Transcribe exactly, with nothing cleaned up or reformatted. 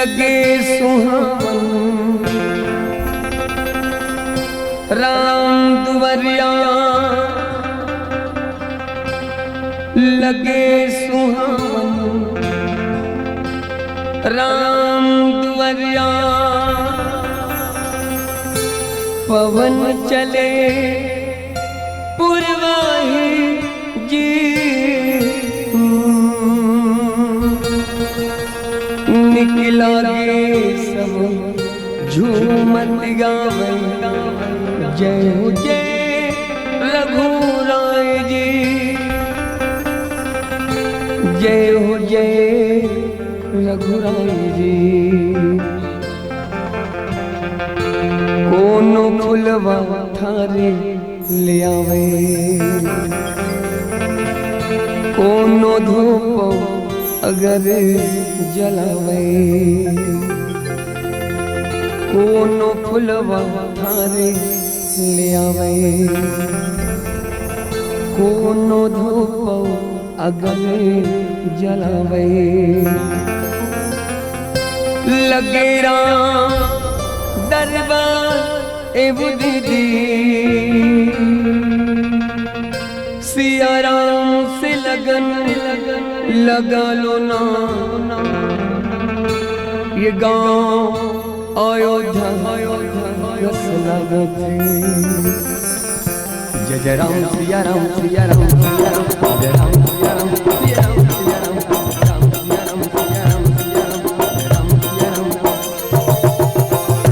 लगे सुहावन राम दुवरिया, लगे सुहावन राम दुवरिया। पवन चले पुरवाही जी, निक लागे सब झूमत गावे। जय हो जय रघुराय जी, जय हो जय रघुराय जी। कोनो फुलवा थारे ले आवे, कोनो धूप अगर जलावे, कोनो फुलवा थारे ले आवे, कोनो धूप अगर जलावे। लगे राम दरबार ए बुद्धि दी, सिया राम से लगन लगा लो ना। ये गांव अयोध्या कस लगत हे। जय जय राम सिया राम सिया राम सिया राम, जय राम सिया राम सिया राम सिया राम, राम सिया राम सिया राम सिया राम, राम सिया राम।